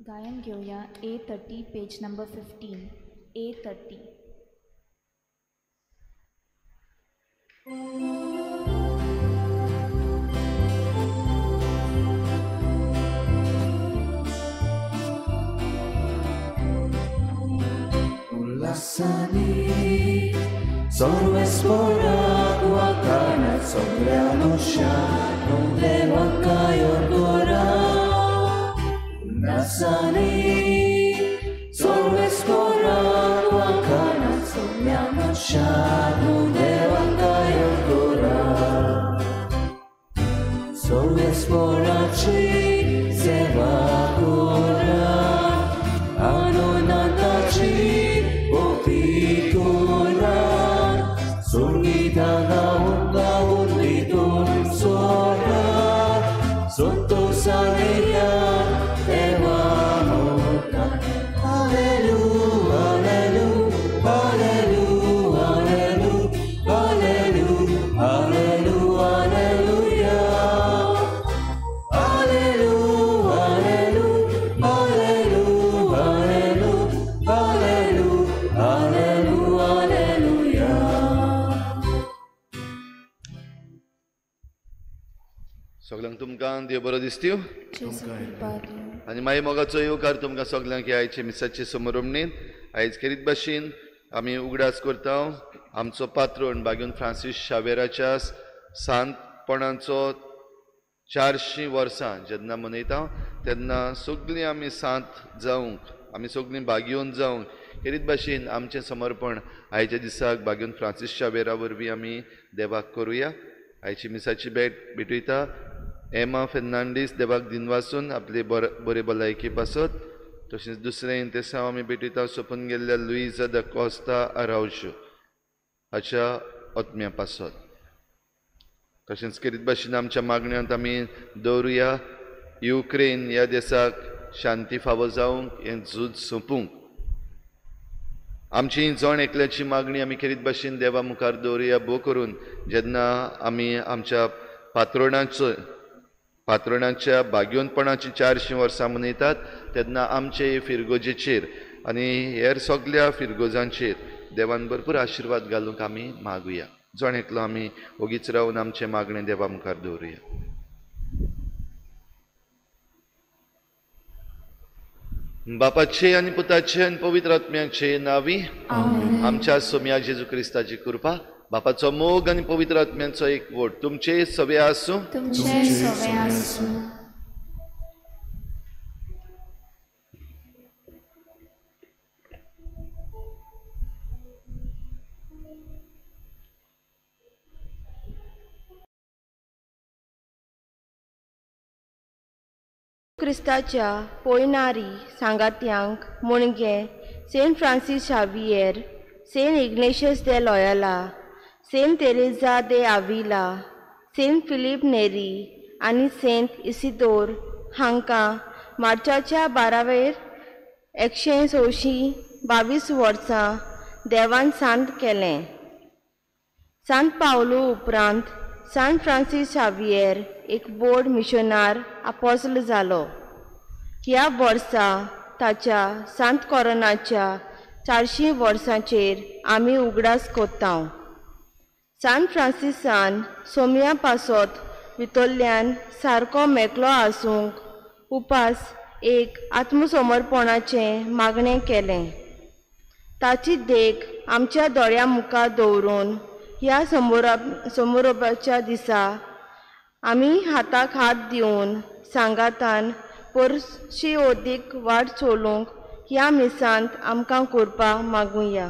गायन घेवया A30 page number 15 A30. Ulasani Sorvespora wakana sobrianosha donde wakayorgora Ulasani Sorvespora wakana sobrianosha donde wakayorgora Sorvespora chi sevakora Anonantachi Opikora Sorgitana onda urliton sora Sonto saneya evanota Alelu, alelu, alelu, alelu, alelu, alelu, aleluya Alelu, alelu, alelu, alelu, alelu, alelu, aleluya. सगळ्यांक तुमकां देव बरो दिसतीव आनी मागीर मोगाचो येवकार तुमकां सगळ्यांक ह्या आयचे मिसाचे समरमणीन आयज खेरीत भाशेन आमी उगडास करता आमचो पात्रोण बागून फ्रांसीस शावेराच्या सांतपणाचो 400 वर्सां जेन्ना मनयता तेन्ना सगळीं आमी सांत जावंक आमी सगळीं भागयोवन जावंक खेरीत भाशेन आमचें समर्पण आयच्या दिसाक बागून फ्रांसीस शावेरा वरवीं आमी देवाक करुया. आयची मिसाची भेट भेटयता एमा फेर्नांडीस देवाक दिनवासून आपले बरे भलायकी पासत. तशेंच दुसरें इंतेसांव आमी भेटयता सोंपून गेल्ल्या लुईजा the Costa Araujo हाच्या आत्म्या पासत. तशेंच खेरीत भाशेन आमच्या मागण्यांत आमी दवरुया युक्रेन ह्या देशाक शांती फावो जावंक हें झूज सोंपूंक. आमची जण एकल्याची मागणी आमी खेरीत भाशेन देवा मुखार दवरुया भो करून जेन्ना आमी आमच्या पात्रोणाच्या भाग्योनपणाची 400 वर्सां मनयतात तेन्ना आमचे फिरगोजेचेर आनी हेर सगल्या फिरगोजांचेर देवान भरपूर आशिर्वाद घालूंक आमी मागुया. जण एकलो आमी ओगीच रावन आमचें मागणें देवा मुखार दवरुया. बापाचे आनी पुताचे आनी पवित्र आत्म्याचे नावी आमच्या सोम्या जेजू क्रिस्ताची कृपा, बापाचो मोग आनी पवित्र आत्म्याचो एकवट तुमचे सवे आसूं. तुमचे सवे आसूं. क्रिस्ताच्या पोयनारी सांगात्यांक Munage Saint Francis Xavier, Saint Ignatius de Loyola, Saint Teresa de Avila, Saint Philip Neri आनी सेंट इसिदोर हांकां मार्चाच्या 12वेर 122 वर्सां देवान सांत केलें. सांत पावलू उपरांत सांत फ्रांसीस शावियर एक बोर्ड मिशनार आपोस्ल जालो. ह्या वर्सा ताच्या सांत कोरोनाच्या 400 वर्सांचेर आमी उगडास कोत्ता. सांत फ्रांसिसान सोम्या पासत भितरल्यान सारको मेकळो आसूंक उपास एक आत्मसमर्पणाचें मागणें केलें. ताची देख आमच्या दोळ्या मुखार दवरून ह्या समोरपाच्या दिसा आमी हाताक हात दिवन सांगातान परशी ओदीक वाट चलोवंक ह्या मिसांत आमकां कृपा मागुया.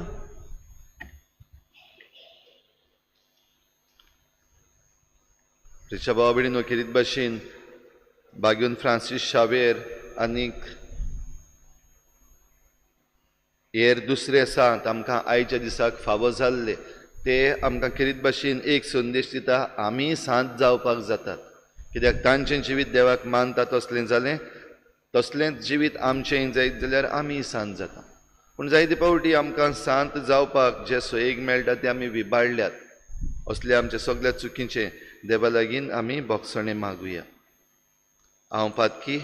रिचा भावा भयणीनो, खेरीत भाशेन बागून फ्रांसीस शावेर आनीक हेर दुसरे सांत आमकां आयच्या दिसाक फावो जाल्ले ते आमकां खेरीत भाशेन एक संदेश दिता, आमी सांत जावपाक जातात. कित्याक तांचें जिवीत देवाक मानता तसलें जालें तसलेंच जिवीत आमचें जायत जाल्यार आमी सांत जाता. पूण जायते फावटी आमकां सांत जावपाक जे सोयेक मेळटा ते आमी विबाडल्यात. असले आमच्या सगळ्या चुकीचें देवा लागीं आमी भोगसणें मागुया. हांव पातकी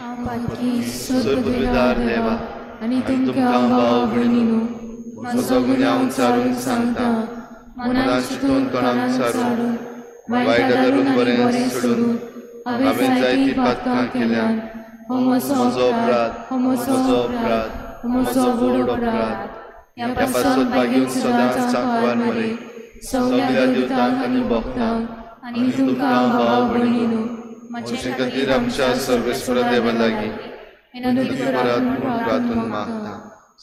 सोदपुदार देवा आनी तुमकां भाव भयणीनो म्हजो गुन्यांव सारून सांगता, मनान चिंतून तोंडान सारून वायट धरून बरें सोडून हांवें जायतीं पातकां केल्यात. हो म्हजो अपराध, म्हजो अपराध, म्हजो व्हड अपराध. ह्या पासत बागेवन सदांच सांकवार मरे सगळ्या देवतांक आनी भक्तांक आनी तुमकां भाव भयणीनो म्हजे खातीर आमच्या सर्वेस्पर देवा लागीं विनंती करात म्हूण प्रार्थून मागता.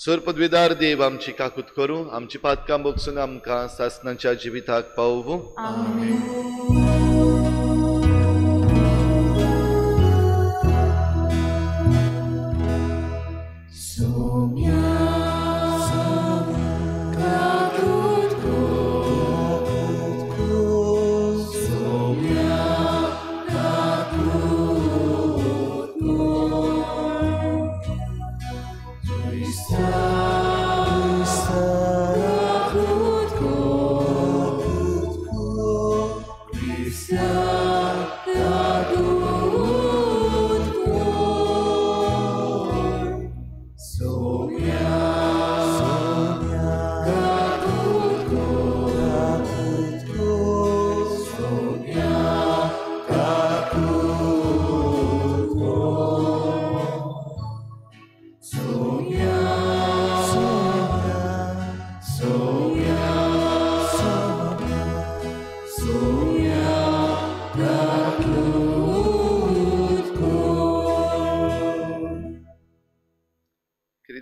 सर पदवीदार देव आमची काकूत करूं, आमची पातकां भोगसून आमकां सासणाच्या जिविताक पावोवं.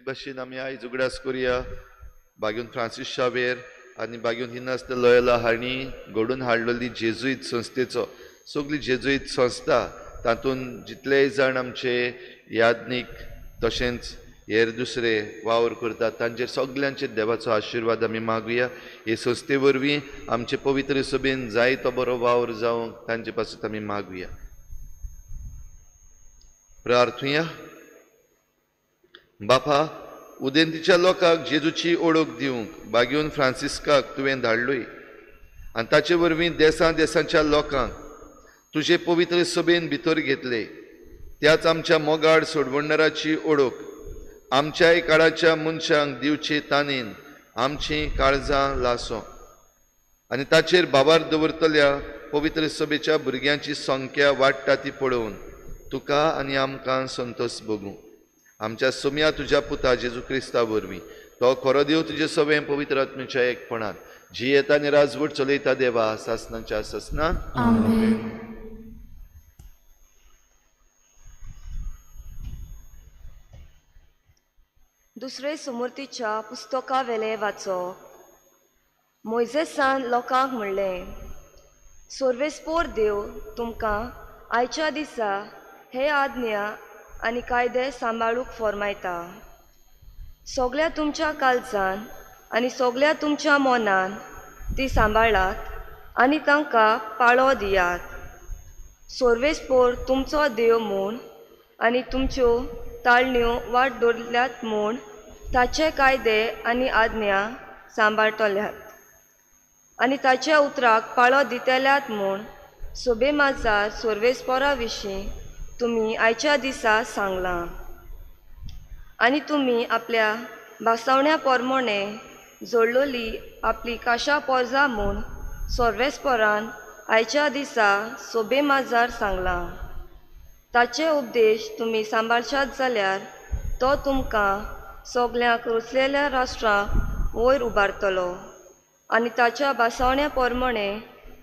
भाशेन आमी आयज उगडास करुया बागेवन फ्रांसीस शावेर आनी बागेवन इनास the Loyola हांणी घडोवन हाडलेली जेजुईत संस्थेचो. सगली जेजुईत संस्था तातूंत जितलेय जाण आमचे याज्ञीक तशेंच हेर दुसरे वावर करतात तांचेर सगल्यांचेर देवाचो आशिर्वाद आमी मागुया. हे संस्थे वरवीं आमचे पवित्र सभेन जायतो बरो वावर जावंक तांचे पासून आमी मागुया. प्रार्थुया. बापा, उदेंतीच्या लोकांक जेजूची ओळख दिवंक बागेवन फ्रांसिस्काक तुवें धाडलोय आनी ताचे वरवीं देसां देसांच्या लोकांक तुजे पवित्र सभेन भितर घेतले. त्याच आमच्या मोगाळ सोडवणदाराची ओळख आमच्याय काळाच्या मनशांक दिवचे तानेन आमचीं काळजां लासो आनी ताचेर बाबार दवरतल्या पवित्र सभेच्या भुरग्यांची संख्या वाडटा ती पळोवन तुका आनी आमकां संतोष भोगूं. आमच्या सोम्या तुज्या पुता जेजू क्रिस्ता वरवीं तो खरो देव तुजे सवें पवित्र आत्म्याच्या एकपणान जियेता आनी राजवट चलयता देवा सासणाच्या सासणान. दुसरे सुमूर्तीच्या पुस्तका वेले वाचो. मोयजेसान लोकांक म्हणलें, सोर्वेस्पोर देव तुमकां आयच्या दिसा हे आज्ञा आनी कायदे सांबाळूंक फॉर्मायता. सगल्या तुमच्या काळजान आनी सगल्या तुमच्या मनान ती सांबाळात आनी तांकां पाळो दियात. सोर्वेस्पोर तुमचो देव म्हूण आनी तुमच्यो ताळण्यो वाट दवरल्यात म्हूण ताचे कायदे आनी आज्ञा सांबाळटल्यात आनी ताच्या उतराक पाळो दितल्यात म्हूण सोबे माजार सोर्वेस्पोरा विशीं तुमी आयच्या दिसा सांगलां. आनी तुमी आपल्या भासावण्या पोरमोणे जोडलोली आपली काशा पोरजा म्हूण सोर्वेस्पोरान आयच्या दिसा सोबे माजार सांगलां. ताचे उपदेश तुमी सांबाळशात जाल्यार तो तुमकां सगल्यांक रुचलेल्या राष्ट्रांक वयर उबारतलो आनी ताच्या भासावण्या पोरमोणे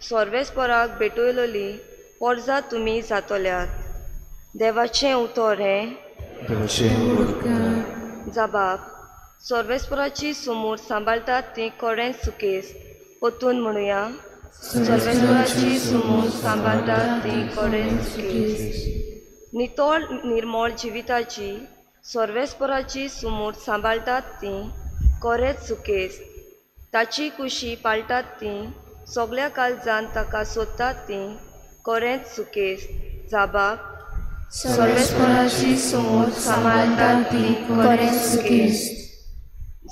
सोर्वेस्पोराक भेटयलोली पोरजा तुमी जातल्यात. देवाचें उतर हें. जबाब. सोर्वेस्पोराची सुमूर सांबाळटात ती कोरें सुकेस परतून म्हणुया. सोर्वेस्पोराची सुमूर सांबाळटात ती कोरें सुकेस. नितळ निर्मळ जिविताची सोर्वेस्पोराची सुमूर सांबाळटात ती कोरेंच सुकेस. ताची कुशी पाळटात ती सगल्या काळजान ताका सोदतात ती कोरेंच सुकेस. जाबाब. सोर्वेस्पोराची सुमूर सांबाळटात ती कोरेंच सुकेस.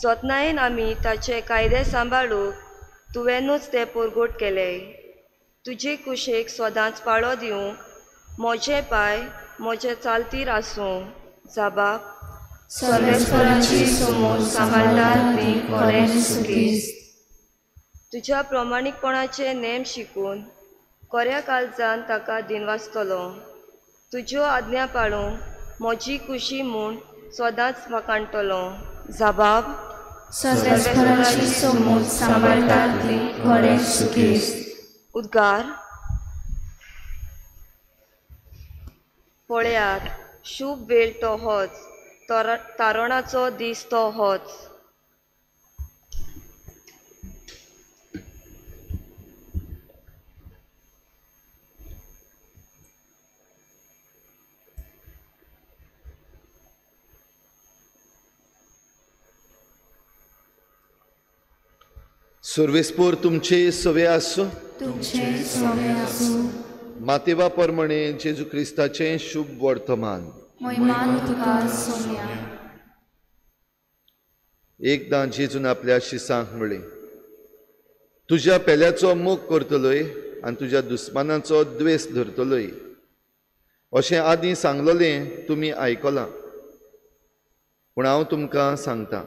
जतनायेन आमी ताचे कायदे सांबाळूंक तुवेंनूच ते परगट केले. तुजे कुशेक सदांच पाळो दिवंक म्हजे पांय म्हजे चालतीर आसूं. जाबाब सर्वेस्पराची समोर सांबाळटात ती खरें सुखेस्त. तुज्या प्रमाणीकपणाचे नेम शिकून कोऱ्या काळजान ताका दिनवासतलो. तुज्यो आज्ञा पाळूंक म्हजी खुशी म्हूण सदांच वाखाणटलो. जाबाब सर्वेस्पराची समोर सांबाळटात ती खरें सुखेस्त. उद्गार. पळयात, शुभ वेळ तो होच, तारणाचो दीस तो होच. सर्वेस्पोर तुमचे सवे आसूं. तुमचे सवे आसूं. मातेवा प्रमाणे जेजू क्रिस्ताचें शुभ वर्तमान. महिमा तुका सोम्या. एकदां जेजून आपल्या शिसांक म्हळें, तुज्या पेल्याचो मोग करतलोय आनी तुज्या दुस्मानाचो द्वेस धरतलोय अशें आदीं सांगलोलें तुमी आयकलां. पूण हांव तुमकां सांगता,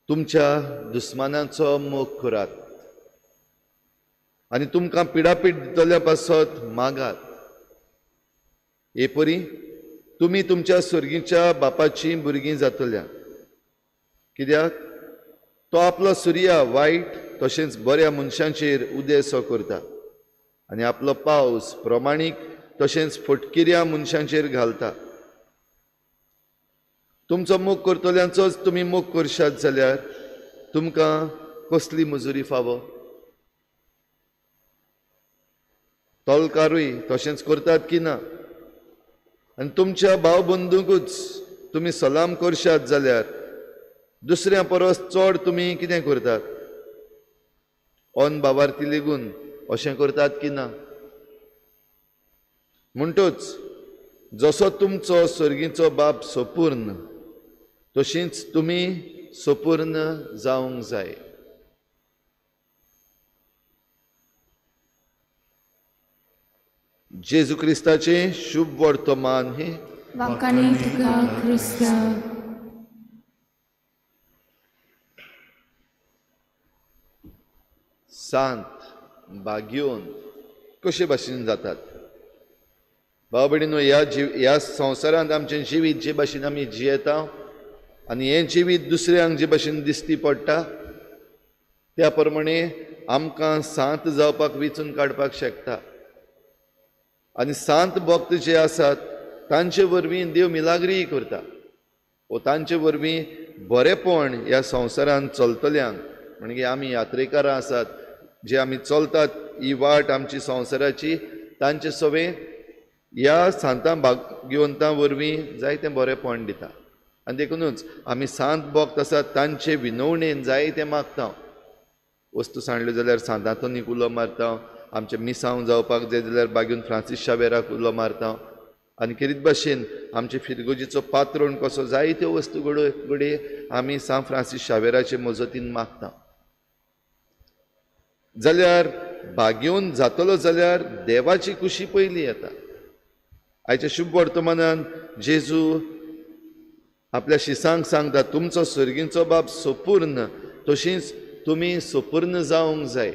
तुमच्या दुस्मानाचो मोग करात आनी तुमकां पिडापीड दितल्या पासत मागात. हे परी तुमी तुमच्या सर्गीच्या बापाचीं भुरगीं जातल्या. कित्याक तो आपलो सुर्या वायट तशेंच बऱ्या मनशांचेर उदेसो करता आनी आपलो पावस प्रमाणीक तशेंच फटकिऱ्या मनशांचेर घालता. तुमचो मोग करतल्यांचोच तुमी मोग करशात जाल्यार तुमकां कसली मजुरी फावो? तोलकारूय तशेंच करतात की ना? आनी तुमच्या भाव बंधुकूच तुमी सलाम करशात जाल्यार दुसऱ्या परस चड तुमी कितें करतात? ऑन बाबार्थी लेगून अशें करतात की ना? म्हणटच जसो तुमचो सर्गीचो बाप सपूर्ण तशींच तुमी सपूर्ण जावंक जाय. जेजू क्रिस्ताचें शुभ वर्तमान हें. वाखाणी तुका क्रिस्ता. सांत भाग्योन कशे भाशेन जातात? भाव भयणीनो, ह्या संवसारांत आमचें जिवीत जे भाशेन आमी जियेता आनी हें जिवीत दुसऱ्यांक जे भाशेन दिसती पडटा त्या प्रमाणे आमकां सांत जावपाक वेंचून काडपाक शकता. आनी सांत भक्त जे आसात तांचे वरवीं देव मिलाग्रीय करता वो तांचे वरवीं बरेपण ह्या संवसारांत चलतल्यांक, म्हणजे आमी यात्रेकारां आसात जे आमी चलतात ही वाट आमची संवसाराची, तांचे सवे ह्या सांतां भाग्यवंतां वरवीं जायतें बरेपण दिता. आनी देखुनूच आमी सांत भक्त आसात तांचे विनवणेन जायतें मागता. वस्तू सांडल्यो जाल्यार सांतांतोनीक उलो मारता, आमचें मिसांव जावपाक जाय जाल्यार बागेवन फ्रांसीस शावेराक उलो मारता आनी खेरीत भाशेन आमचे फिरगोजीचो पात्रोण कसो जायत्यो वस्तू घडये आमी सांत फ्रांसीस शावेराचे मजतीन मागता. जाल्यार भाग्योवन जातलो जाल्यार देवाची खुशी पयली येता. आयच्या शुभ वर्तमानान जेजू आपल्या शिसांक सांगता, तुमचो सर्गीचो बाप सपूर्ण तशींच तुमी सपूर्ण जावंक जाय.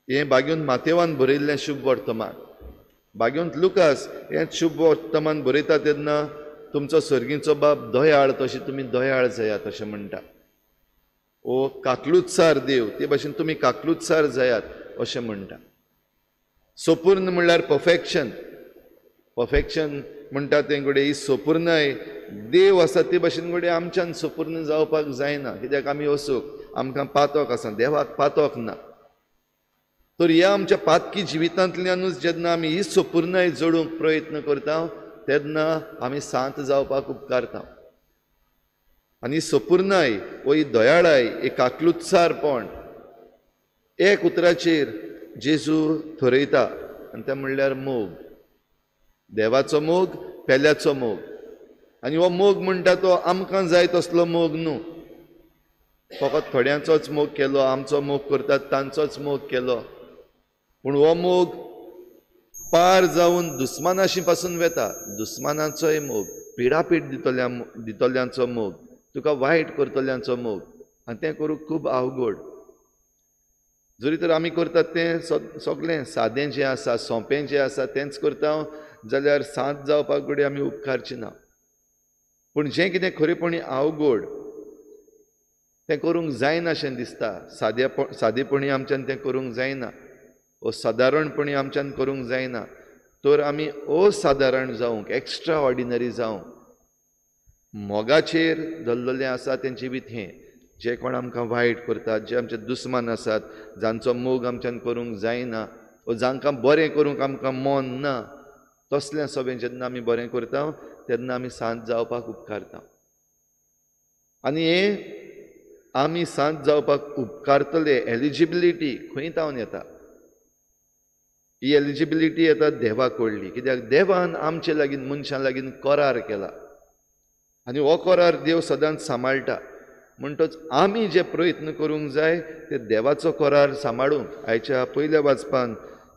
हें बागेवन मातेवान बरयल्लें शुभ वर्तमान. बागेवन लुकास हें शुभ वर्तमान बरयता तेन्ना तुमचो सर्गीचो बाप दयाळ तशें तुमी दयाळ जायात अशें म्हणटा. ओ काकलुतसार देव ते भाशेन तुमी काकलुतसार जायात अशें म्हणटा. सपूर्ण म्हणल्यार परफेक्शन. परफेक्शन म्हणटा तें घडये ही सपूर्णाय देव आसा ते भाशेन घडये आमच्यान सपूर्ण जावपाक जायना, कित्याक आमी असूक, आमकां पातक आसा, देवाक पातक ना. तर ह्या आमच्या पातकी जिवितांतल्यानूच जेन्ना आमी ही सपूर्णाय जोडूंक प्रयत्न करता तेन्ना आमी सांत जावपाक उपकारता. आनी सपूर्णाय वो ही दयाळाय, एक काकलुतसारपण एक उतराचेर जेजू थरयता आनी तें म्हणल्यार मोग. देवाचो मोग, पेल्याचो मोग. आनी हो मोग म्हणटा तो आमकां जाय तसलो मोग न्हू, फकत थोड्यांचोच मोग केलो, आमचो मोग करतात तांचोच मोग केलो, पूण हो मोग पार जावन दुस्मानाशी पासून वेता. दुस्मानाचोय मोग, पिडापीड दितल्यांचो मोग, तुका वायट करतल्यांचो मोग. आनी तें करूंक खूब अवघड. जरी तर आमी करतात तें सगळें सादें जें आसा, सोंपें जें आसा तेंच करता जाल्यार सांत जावपाक घडये आमी उपकारची ना. पूण जें कितें खरेपणी अवघड तें करूंक जायना अशें दिसता. सादेपणी आमच्यान तें करूंक जायना वो सादारणपणी आमच्यान करूंक जायना, तर आमी असादारण जावंक, एक्स्ट्रा ऑर्डिनरी जावंक मोगाचेर धरलेलें आसा तें जिवीत हें. जे कोण आमकां वायट करतात, जे आमचे दुस्मान आसात, जांचो मोग आमच्यान करूंक जायना वो जांकां बरें करूंक आमकां मन ना, तसलें सगळें जेन्ना आमी बरें करता तेन्ना आमी सांत जावपाक उपकारता. आनी हें आमी सांत जावपाक उपकारतले एलिजिबिलिटी खंय तावन येता? ही एलिजिबिलिटी येता देवा कडली. कित्याक देवान आमचे लागीं, मनशां लागीं करार केला आनी हो करार देव सदांच सांबाळटा. म्हणटच आमी जे प्रयत्न करूंक जाय ते देवाचो करार सांबाळूंक. आयच्या पयल्या वाचपान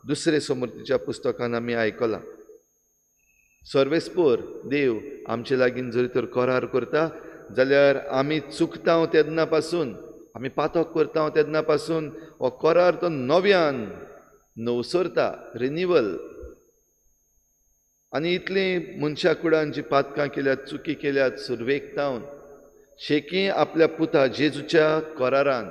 दुसरे समर्थीच्या पुस्तकान आमी आयकलां, सर्वेस्पोर देव आमचे लागीं जरी तर करार करता जाल्यार आमी चुकता तेन्ना पासून, आमी पातक करता तेन्ना पासून हो करार तो नव्यान नवसरता, रिनिवल. आनी इतलीं मनशा कुडान जी पातकां केल्यात, चुकी केल्यात सुरवेक तावन, शेकी आपल्या पुता जेजूच्या करारान,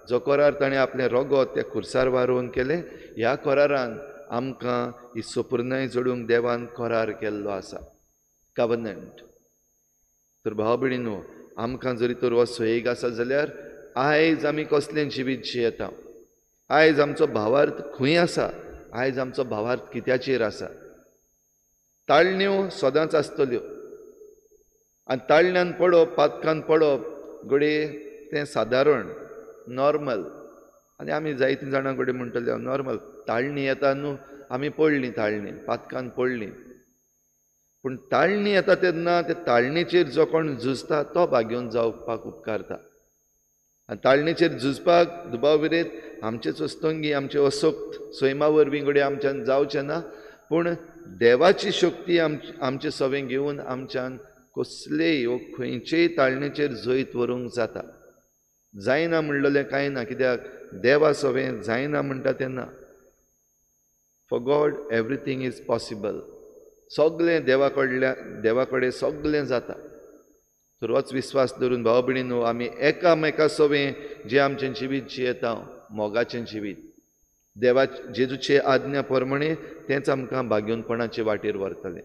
जो करार ताणें आपलें रगत त्या खुर्सार वारोवन केलें, ह्या करारान आमकां ही सोपुर्नाय जोडूंक देवान करार केल्लो आसा, कवनंट. तर भाव भयणीनो, आमकां जरी तर हो सोयेग आसा जाल्यार आयज आमी कसलें जिवीत जियेता, आयज आमचो भावार्थ खंय आसा, आयज आमचो भावार्थ कित्याचेर आसा. ताळण्यो सदांच आसतल्यो आनी ताळण्यान पडप, पातकान पडप घडये तें सादारण नॉर्मल. आनी आमी जायतीं जाणां कडेन म्हणटले नॉर्मल, ताळणी येता न्हू, आमी पडलीं ताळणी, पातकान पडलीं. पूण ताळणी येता तेन्ना ते ताळणेचेर जो कोण झुजता तो भाग्योवन जावपाक उपकारता. आनी ताळणेचेर झुजपाक दुबाव विरेत आमचेच वस्तंगी, आमचे असक्त सैमा वरवीं घडये आमच्यान जावचें ना, पूण देवाची शक्ती आमचे सवें घेवन आमच्यान कसलेय वो खंयचेय ताळणेचेर जैत व्हरूंक जाता. जायना म्हणलेलें कांय ना, कित्याक देवा सवें जायना म्हणटा तेन्ना. For God everything is possible. सगळें देवा कडल्या, देवा कडेन सगळें जाता. तर होच विस्वास धरून भाव भयणीनो, आमी एकामेका सवें जें आमचें जिवीत जियेता, मोगाचें जिवीत, देवा जेजूचे आज्ञा प्रमाणे, तेंच आमकां भाग्योनपणाचे वाटेर व्हरतलें.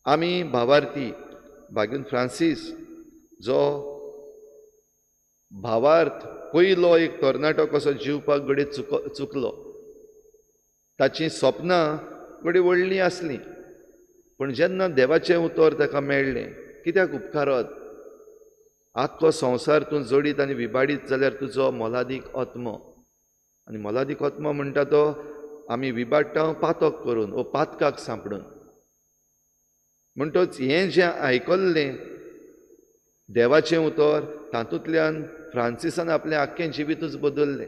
आमी भावार्थी भाग्योन फ्रांसीस जो भावार्थ पयलो एक तरणाटो कसो जिवपाक घडये चुकलो, ताचीं सपनां घडये व्हडलीं आसलीं, पूण जेन्ना देवाचें उतर ताका मेळ्ळें, कित्याक उपकारत आख्खो संवसार तूं जोडीत आनी विबाडीत जाल्यार तुजो मोलादीक आत्मो. आनी मोलादीक आत्मो म्हणटा तो आमी विबाडटा पातक करून वो पातकाक सांपडून. म्हणटच हें जें आयकल्लें देवाचें उतर, तातूंतल्यान फ्रांसिसान आपलें आख्खें जिवीतूच बदललें,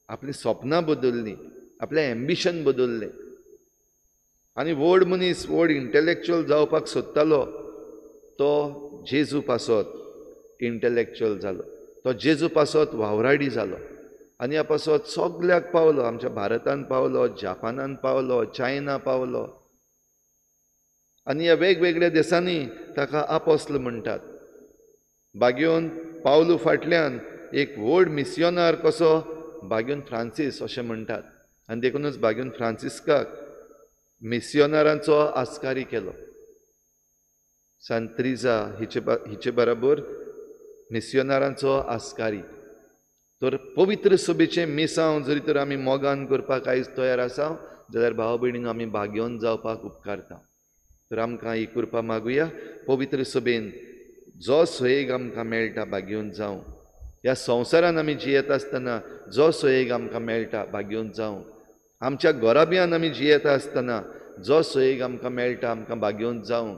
आपलीं सपनां बदललीं, आपलें एम्बिशन बदललें. आनी व्हड मनीस, व्हड इंटलेक्चुअल जावपाक सोदतालो तो जेजू पासत इंटलेक्चुअल जालो, तो जेजू पासत वावराडी जालो आनी ह्या पासत सगल्याक पावलो. आमच्या भारतान पावलो, जापानान पावलो, चायना पावलो आनी ह्या वेगवेगळ्या देशांनी ताका आपोस्ल म्हणटात. बाग्योन पावलू फाटल्यान एक व्हड मिसियोनार कसो बाग्योन फ्रांसीस अशें म्हणटात. आनी देखूनच बाग्योन फ्रांसिस्काक मिसियोनारांचो आस्कारी केलो. सांत्रिजा हिचे बराबर मिसियोनारांचो आस्कारी. तर पवित्र सभेचें मिसांव जरी तर आमी मोगान करपाक आयज तयार आसा जाल्यार भाव भयणीन आमी भाग्योन जावपाक उपकारता. तर आमकां ही कृपा मागुया, पवित्र सभेन जो सोयेग आमकां मेळटा भाग्योन जावं, ह्या संवसारान आमी जियेता आसतना जो सोयेग आमकां मेळटा भाग्योन जावं, आमच्या घराब्यान आमी जियेता आसतना जो सोयेग आमकां मेळटा आमकां भाग्योन जावं,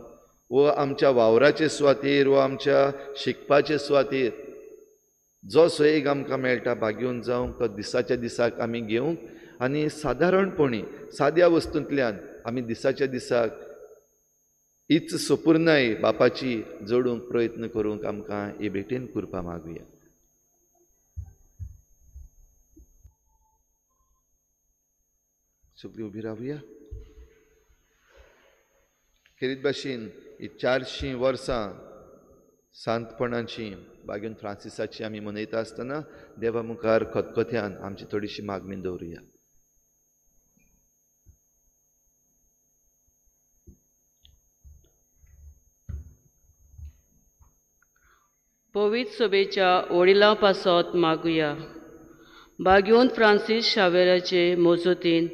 वो आमच्या वावराचे सुवातेर वो आमच्या शिकपाचे सुवातेर जो सोयेग आमकां मेळटा भाग्योन जावंक, तो दिसाच्या दिसाक आमी घेवंक आनी सादारणपणी साद्या वस्तूंतल्यान आमी दिसाच्या दिसाक हीच सोपूर्णाय बापाची जोडूंक प्रयत्न करूंक आमकां हे भेटेन कृपा मागुया. सगळीं उबी रावया. खेरीत भाशेन ही 400 वर्सां सांतपणाची बागेन फ्रांसिसाची आमी मनयता आसतना देवा मुखार खतखत्यान आमची थोडीशी मागणी दवरुया. पवित्र सभेच्या वडिलां पासत मागुया. बागेवन फ्रांसीस शावेराचे मजतीन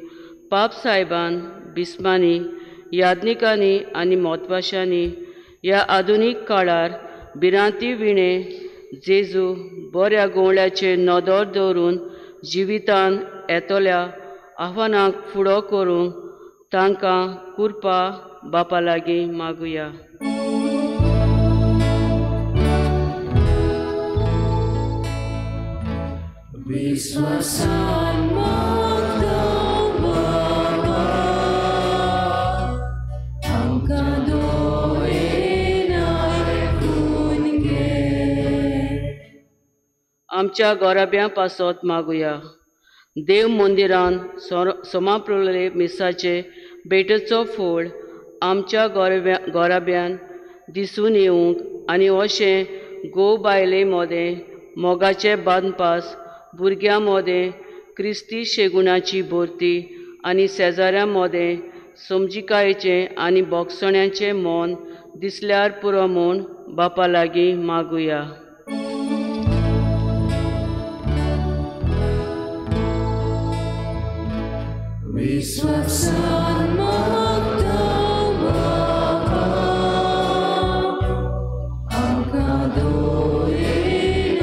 पाप साहेबान बिस्मांनी याज्ञिकांनी आनी मोतवाशांनी ह्या आधुनीक काळार भिरांती विणे जेजू बऱ्या गोवळ्याचेर नदर दवरून जिवितान येतल्या आव्हानांक फुडो करूंक तांकां कृपा बापा लागीं मागुया. विश्वासान मागता बाबा आमकां दोळे आयकून घे. आमच्या गोराब्यां पासत मागुया. देव मंदिरान सोमाप्रले मिसाचे भेटेचो फोड आमच्या गोराब्यान दिसून येवंक आनी अशें घोव बायले मोदें मोगाचे बांदपास भुरग्यां मोदें क्रिस्ती शेगुणाची भरती आनी शेजाऱ्यां मोदें समजिकायेचें आनी बोगसण्याचें मन दिसल्यार पुरो म्हूण बापा लागीं मागुया. विश्वासान मागता बाबा आमकां दोळे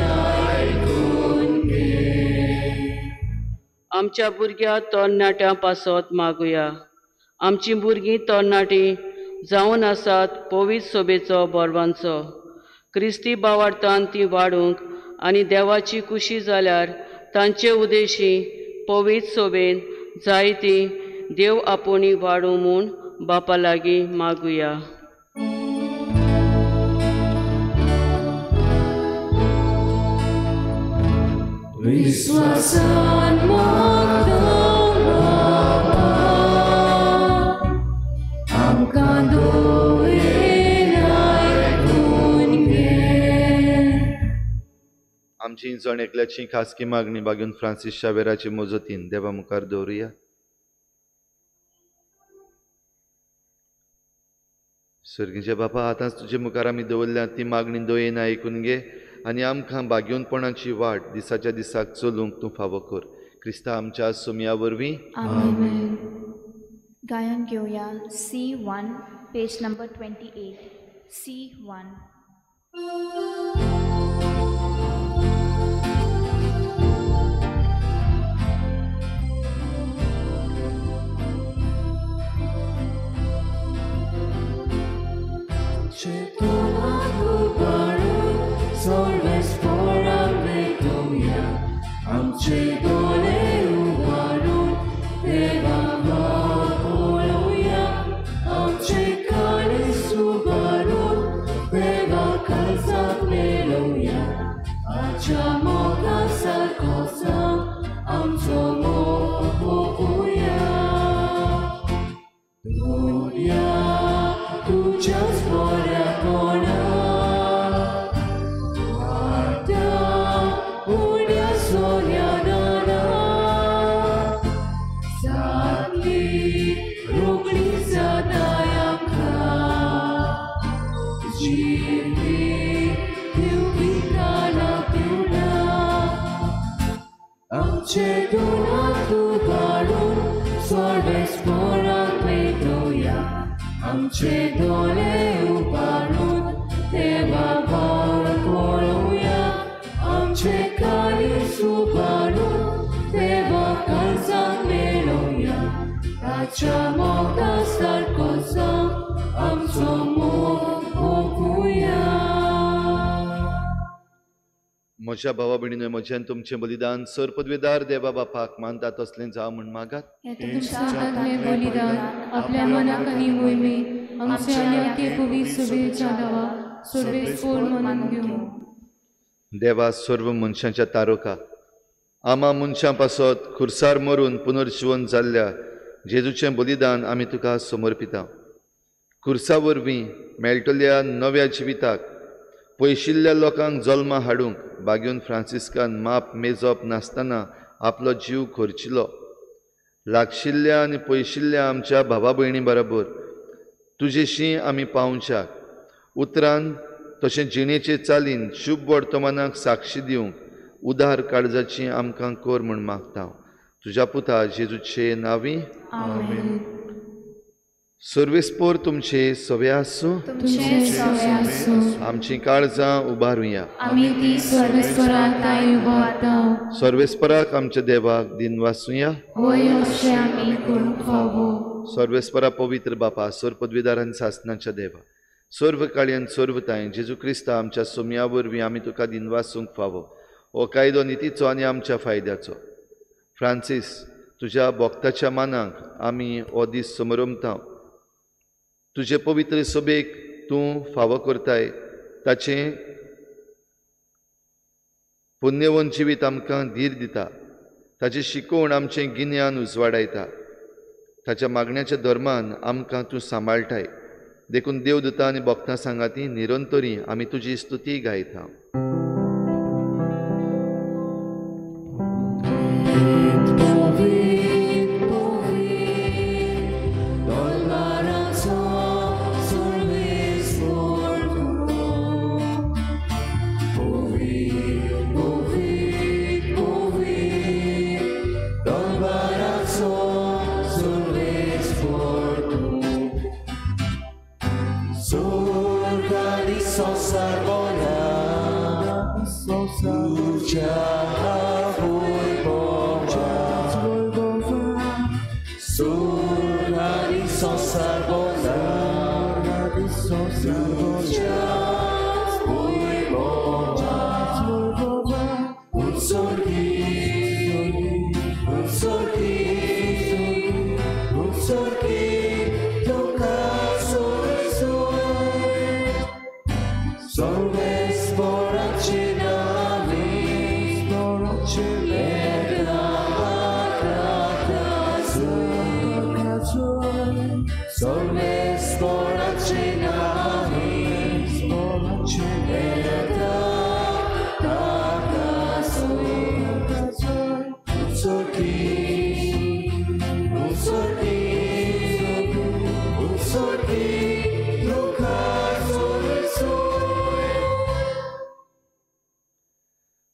आयकून घे. आमच्या भुरग्या तरणाट्यां पासत मागुया. आमचीं भुरगीं तरणाटीं जावन आसात पवित्र सभेचो बोरवांचो क्रिस्ती बावार्थान तीं वाडूंक आनी देवाची खुशी जाल्यार तांचे उदेशी पवित्र सभेन जायती देव आपोवणी वाडूं म्हूण बापा लागीं मागुया. विश्वासान मागता बाबा आमकां दोळे आयकून घे. आमची जण एकल्याची खासगी मागणी बागेवन फ्रांसीस शावेराचे मजतीन देवा मुखार दवरुया. सर्गीचे बापा, आतांच तुजे मुखार आमी दवरल्या ती मागणी दयेन आयकून घे आनी आमकां बागेवनपणाची वाट दिसाच्या दिसाक चलूंक तूं फावो कर. क्रिस्ता आमच्या सोमया वरवीं. आमेन. गायन घेवया C1 page number 28. C1. आमचे दोळे उबारून देवा पळोवया, आमचे काळीज उबारून देवा काळजाक मेळोवया. आमच्या मोगा सारको जावं आमचो मोग पळोवया. दुनिया तुज्याच बऱ्यापणा आमचे दोनाक उबारून सर्वेस्पराक पेटोवया, आमचे दोळे उबारून देवा भार पळोवया, आमचे काळीज उबारून देवा काळजाक मेळोवया. ताच्या मोगा सारको जावं आमचो मोग पळोवया. म्हज्या भावा भयणीनो, म्हज्यान तुमचें बलिदान सर पदवेदार देवा बापाक मानता तसलें जावं म्हूण मागात. बलिदान आपल्या मनाक आनी मोहिमेक आमच्या आनी आख्खे पवित्र सभेच्या नांवाक सर्वेस्पोर मानून घेवं. देवा सर्व मनशांच्या तारोका आमा मनशां पासत खुर्सार मरून पुनर्जिवन जाल्ल्या जेजूचें बलिदान आमी तुका समर्पिता. खुर्सा वरवीं मेळटल्या नव्या जिविताक पयशिल्ल्या लोकांक जल्मा हाडूंक बागेवन फ्रांसिस्कान माप मेजप नासतना आपलो जीव खर्चिलो. लागशिल्ल्या आनी पयशिल्ल्या आमच्या भावा भयणी बरोबर तुजेशी आमी पावच्याक उतरान तशें जिणेचे चालीन शुभ वर्तमानाक साक्षी दिवंक उदार काळजाची आमकां कर म्हूण मागता. तुज्या पुता जेजूचे नांवी आमेन. सर्वेस्पोर तुमचे सवे आसूं. आमची काळजां उबारुया. सर्वेस्पराक आमच्या देवाक दिनवासुया. सर्वेस्परा पवित्र बापा, सर्व पदवीदार आनी सासनाच्या देवा, सर्व काळयान सर्वताय जेजू क्रिस्ता आमच्या सोम्या वरवीं आमी तुका दिनवासूंक फावो. हो कायदो नितीचो आनी आमच्या फायद्याचो. फ्रांसीस, तुज्या भक्ताच्या मानाक आमी हो दीस समरमता. तुजे पवित्र सभेक तूं फावो करताय ताचें पुण्यवंत जिवीत आमकां धीर दिता. ताची शिकवण आमचें गिन्यान उजवाडायता. ताच्या मागण्याच्या धर्मान आमकां तूं सांबाळटाय. देखून देवदूता आनी भक्तां सांगाती निरंतरी आमी तुजी स्तुती गायता.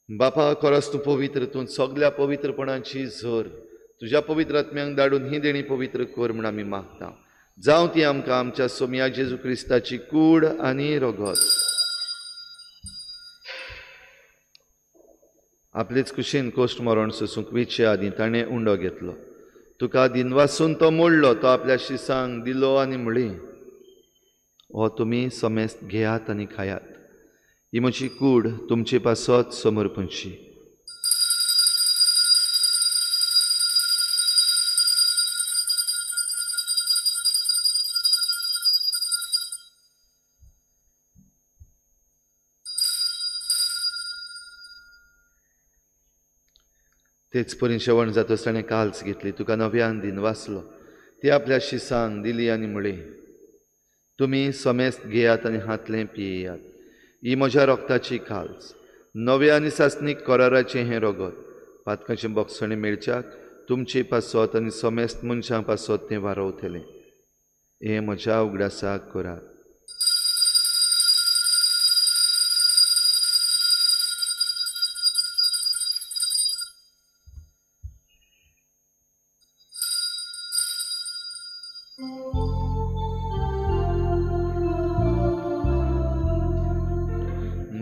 बापा, खरोच तूं पवित्र, तूं सगल्या पवित्रपणाची झर. तुज्या पवित्र आत्म्यांक धाडून ही देणी पवित्र कर म्हूण आमी मागता. जावं ती आमकां आमच्या सोमया जेजू क्रिस्ताची कूड आनी रगत. आपलेच कुशीन कोश्ट मरण सोसूंक वेचे आदीं ताणें उंडो घेतलो. तुका दिनवासून तो मोडलो, तो आपल्या शिसांक दिलो आनी म्हणली, हो तुमी समेस्त घेयात आनी खायात. ही म्हजी कूड तुमचे पासत समर्पणची. तेच परी शेवण जातच ताणें काल्स घेतली, तुका नव्यान दिनवासलो, ती आपल्या शिसांक दिली आनी म्हणली, तुमी समेस्त घेयात आनी हातलें पियेयात. ही म्हज्या रोगताची काल्स, नव्या आनी सासणीक कराराचें हें रगत. पातकाचें बोगसणें मेळच्याक तुमचे पासत आनी समेस्त मनशां पासत तें वारवतलें. हें म्हज्या उगडासाक करात.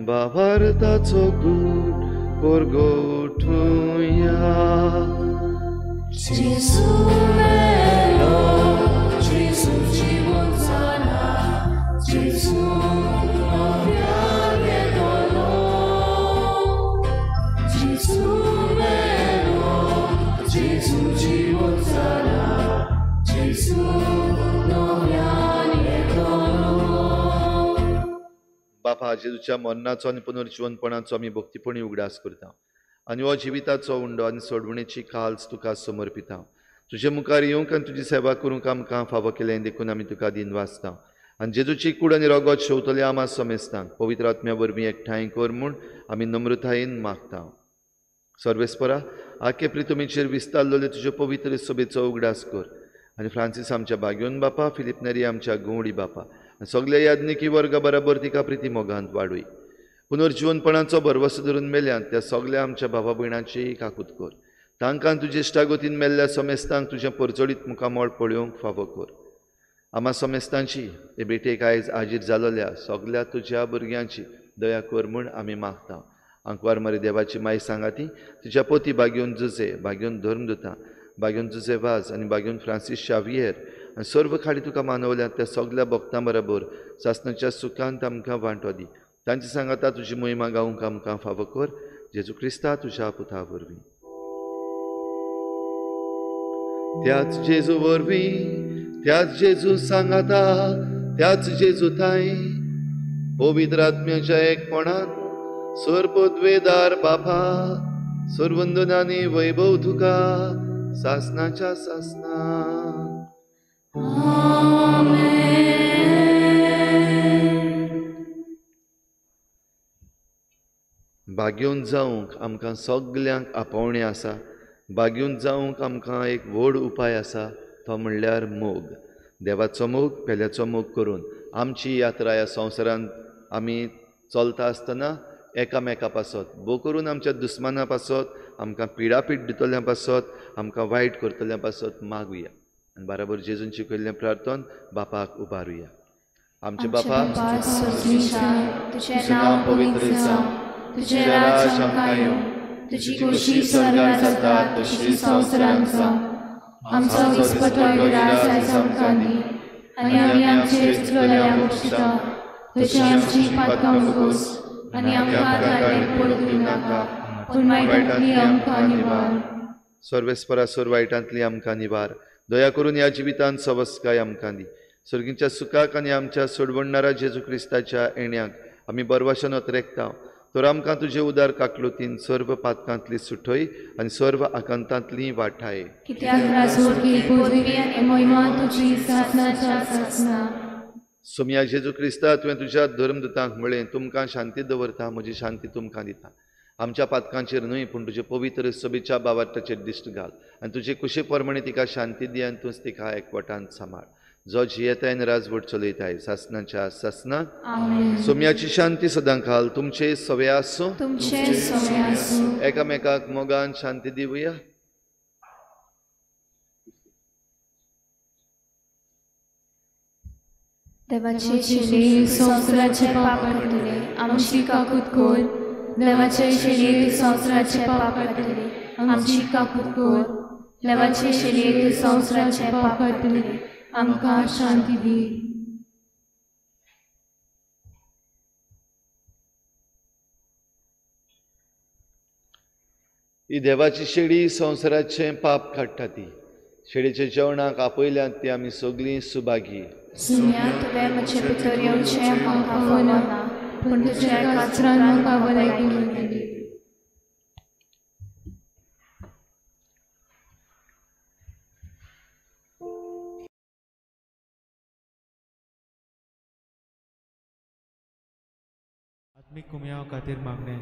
भावार्थाचो गूट परगटुया. जेजू मेलो, जेजू जिवन जाला, जेजू नव्यान येतलो. बापा, जेजूच्या मरणाचो आनी पुनर्जिवनपणाचो आमी भक्तीपणी उगडास करता आनी हो जिविताचो उंडो आनी सोडवणेची काल्स तुका समर्पिता. तुजे मुखार येवंक आनी तुजी सेवा करूंक आमकां फावो केलें देखून आमी तुका दिनवासता. आनी जेजूची कूड आनी रगत शेवतले आमा समेस्तांक पवित्र आत्म्या वरवीं एकठांय कर म्हूण आमी नम्रतायेन मागता. सर्वेस्परा, आखे प्रितुमीचेर विस्तारलेले तुज्यो पवित्र सभेचो उगडास कर आनी फ्रांसीस आमच्या बाग्योन बापा, फिलीप नेरी आमच्या गवडी बापा आनी सगल्या याज्ञिकी वर्गा बराबर तिका प्रिती मोगांत वाडूय. पुनर्जिवनपणाचो भरवसो धरून मेल्यात त्या सगल्या आमच्या भावा भयणांची काकूत कर. तांकां तुजे इश्टागतीन मेल्ल्या समेस्तांक तुजें परजळीत मुखामळ पळोवंक फावो कर. आमा समेस्तांची हे भेटेक आयज आजीर जालोल्या सगल्या तुज्या भुरग्यांची दया कर म्हूण आमी मागता. आंकवार मारी देवाची माय सांगाती तुज्या पोती बागेवन जुजे, बागेवन धर्मदुता, बागेवन जुजे वाज आनी बागेवन फ्रांसीस शावियर आनी सर्व खाडी तुका मानवल्यात त्या सगल्या भक्तां बराबर सासणाच्या सुखांत आमकां वांटो दी. तांची सांगाता तुजी मोहिमा गावंक आमकां फावो कर. जेजू क्रिस्ता तुज्या पुता वरवीं. त्याच जेजू वरवीं, त्याच जेजू सांगाता, त्याच जेजू थांय पवित्र आत्म्याच्या एकपणान सर्वपदवेदार बापा, सर्वंदनानी वैभव तुका सासनाच्या सासना. बागेवन जावंक आमकां सगल्यांक आपोवणें आसा. बागेवन जावंक आमकां एक व्हड उपाय आसा, तो म्हणल्यार मोग. देवाचो मोग, पेल्याचो मोग करून आमची यात्रा ह्या संवसारांत आमी चलता आसतना एकामेका पासत, भोव करून आमच्या दुस्माना पासत, आमकां पिडापीड दितल्या पासत, आमकां वायट करतल्या पासत मागुया आनी बराबर जेजून शिकयल्लें प्रार्थन बापाक उबारुया. आमचे बापा, तुजें नांव पवित्र जावं, तुजें राज आमकां येवं, तुजी खोशी स्वर्गार जाता तशी संवसारांत जावं. आमचो दिसपट्टो ग्रास आयज आमकां दी आनी आमी आमचे चुकलेल्यांक बक्षिता तशी आमची पातकां भोगोस आनी आमकां ताणें पडूंक दिवं नाका, पूण वायटांतली आमकां निवार. सर्वेस्परा, सर्व वायटांतली आमकां निवार. दया करून ह्या जिवितांत सवस्काय आमकां दी. सर्गीच्या सुखाक आनी आमच्या सोडवणणारा जेजू क्रिस्ताच्या येण्याक आमी बरवाशन अतरेकता. तर आमकां तुजे उदार काकलुतीन सर्व पातकांतली सुठय आनी सर्व आकांतांतली वाठाय. सोमया जेजू क्रिस्ता, तुवें तुज्या धर्मदुतांक म्हळें, तुमकां शांती दवरता, म्हजी शांती तुमकां दिता. आमच्या पातकांचेर न्हय पूण तुजे पवित्र सभेच्या बावार्थाचेर दिश्ट घाल आनी तुजे कुशे प्रमाणे तिका शांती दी आनी तूंच तिका एकवटान सांबाळ. जो जियेताय आनी राजवट चलयताय सासनाच्या सासना. सोम्याची शांती सदां घाल तुमचे सवे आसूं. एकामेकाक मोगान शांती दिवया. देवाचे शेली संवसाराचे पाप काडटले, आमची काकूत कर. देवाचे शेली संवसाराचे पाप काडटले, आमची काकूत कर. देवाचे शेली संवसाराचे पाप काडटले, आमकां शांती दी. ही देवाची शेळी संवसाराचें पाप काडटा. ती शेळीच्या जेवणाक आपयल्यात ती आमी सगळीं सुभागी. सुम्या, तुवें म्हजे भितर येवचें म्हाका फावना, पूण तुज्या एकाच उतरान म्हाका भलायकी मेळटली. आत्मीक कुमयाव खातीर मागणें.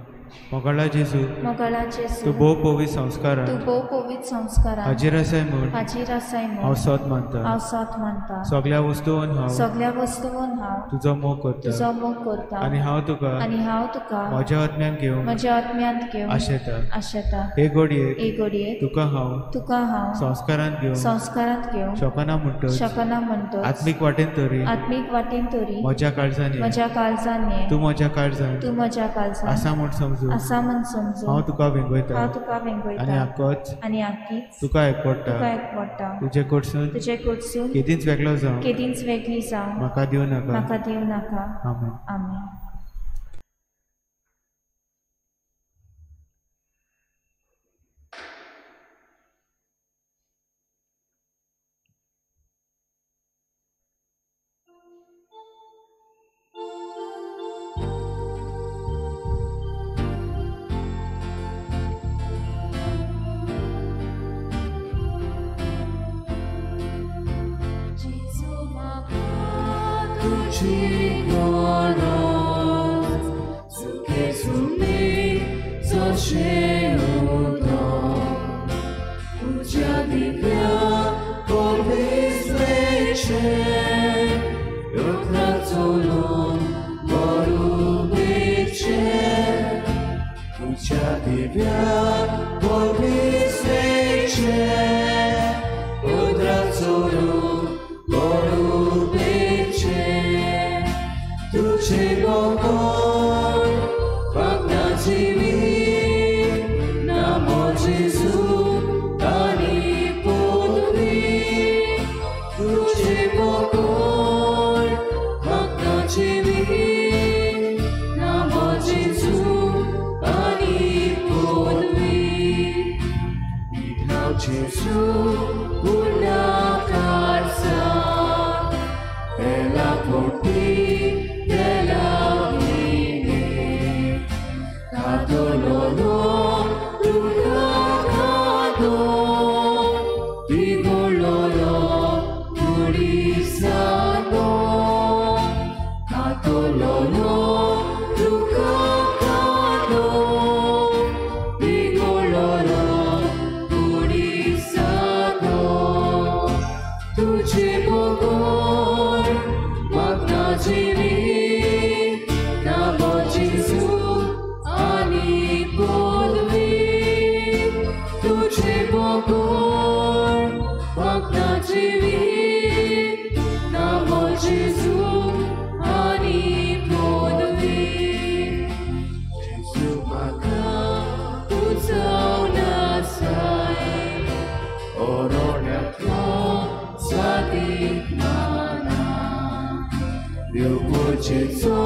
मोगाळा जेजू, मोगाळा जेजू, तूं भोव पवित्र संस्कारान, तूं भोव पवित्र संस्कारान हाजीर आसाय म्हूण, हाजीर आसाय म्हूण हांव सोद मानता, हांव सोद मानता. सगल्या वस्तून हांव, सगल्या वस्तून हांव तुजो मोग करता, तुजो मोग करता. आनी हांव तुका, आनी हांव तुका म्हज्या आत्म्यान घेवंक, म्हज्या आत्म्यांत घेवंक आशेता, आशेता. हे घडयेक, हे घडयेक तुका हांव, तुका हांव संस्कारांत घेवंक, संस्कारांत घेवंक शकना म्हणटच, शकना म्हणटच आत्मीक वाटेन तरी, आत्मीक वाटेन तरी म्हज्या काळजान ये, म्हज्या काळजान ये. तूं म्हज्या काळजान, तूं म्हज्या काळजान आसा म्हूण समजू, आसा म्हूण समजू. हांव तुका वेंगयता, हांव तुका वेंगयता. आनी आकोच, आनी आकीच तुका एकवडटा, तुका एकवडटा. तुजे कडसून, तुजे कडसून केदींच वेगळो जावं, केदींच वेगळी जावं म्हाका दिवं नाका, म्हाका दिवं नाका. आमेन. आमेन. Тебя побеснече, Odrazoru porupeče, Tuče Bogor, pak naživi, Namo Jezu, ani podvi. Tuče Bogor, pak naživi, Namo Jezu, ani podvi. Jesu gunakarsa, Bela porti, bela vine, Katololo lukakado, Bigololo purisano, Katololo lukakado, Bigololo purisano. Tuče Bogor, magna živi, Namo Jezu, ani podvi. Tuče Bogor, magna živi, Namo Jezu, ani podvi. Jezu maka ucaunasai, Oronatlo svatikmana, Ljubočeco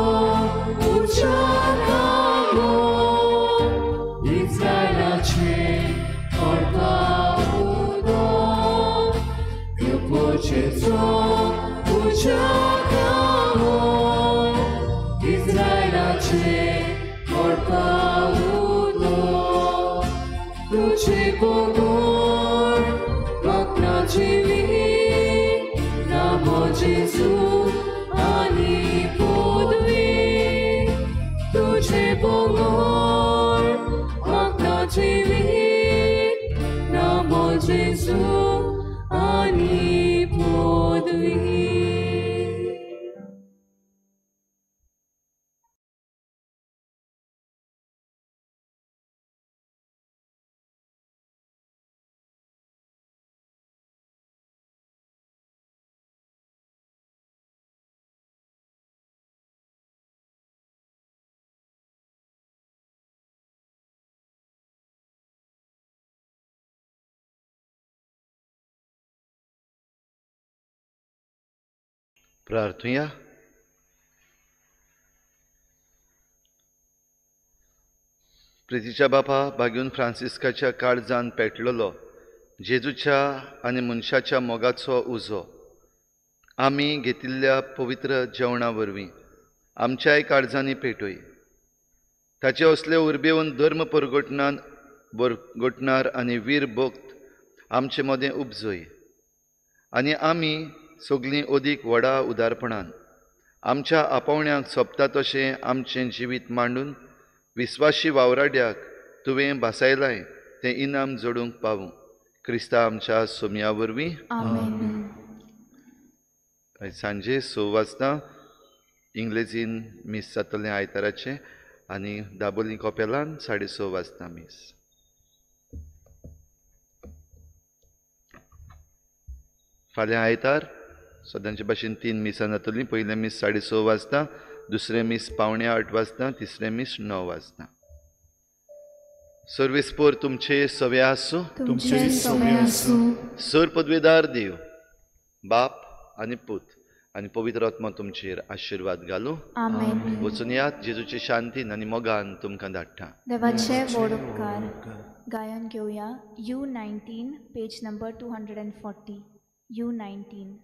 učakamo, Izraelače korpaudo, Ljubočeco učakamo, Izraelače korpaudo. Tuče Bogor, magna živi, Namo Jezu, ani podvi. Tuče Bogor, magna živi, Namo Jezu, ani podvi. प्रार्थुया। प्रितीच्या बापा, बागून फ्रांसिस्काच्या काळजान पेटलेलो जेजूच्या आनी मनशाच्या मोगाचो उजो आमी घेतिल्ल्या पवित्र जेवणा वरवीं आमच्याय काळजांनी पेटोय. ताचे असले उर्बेवन धर्म परगटनान बरगटणार आनी वीर भक्त आमचे मदें उपजय आनी आमी सगळीं अदीक व्हडा उदारपणान आमच्या आपोवण्याक सोबता तशें आमचें जिवीत मांडून विस्वाशी वावराड्याक तुवें भासायलाय तें इनाम जोडूंक पावूं. क्रिस्ता आमच्या सोमया वरवीं. आमेन. सांजे 6 वाजता इंग्लेजीन मीस जातलें आयताराचें आनी दाबोली कपेलान 6:30 वाजता मीस. फाल्यां आयतार सदांचे भाशेन 3 मिसां जातलीं. पयलें मीस 6:30 वाजता, दुसरें मीस 7:45 वाजता, तिसरें मीस 9 वाजता. सर्वीस पोर तुमचे सवे आसूं. तुमचे सवे आसूं. सर पदवेदार देव बाप आनी पूत आनी पवित्र आत्मा तुमचेर आशिर्वाद घालूं. आमेन. वचून यात जेजूचे शांतीन आनी मोगान तुमकां धाडटा. देवाचे व्हड उपकार. गायन घेवया U19 page number 240. U19.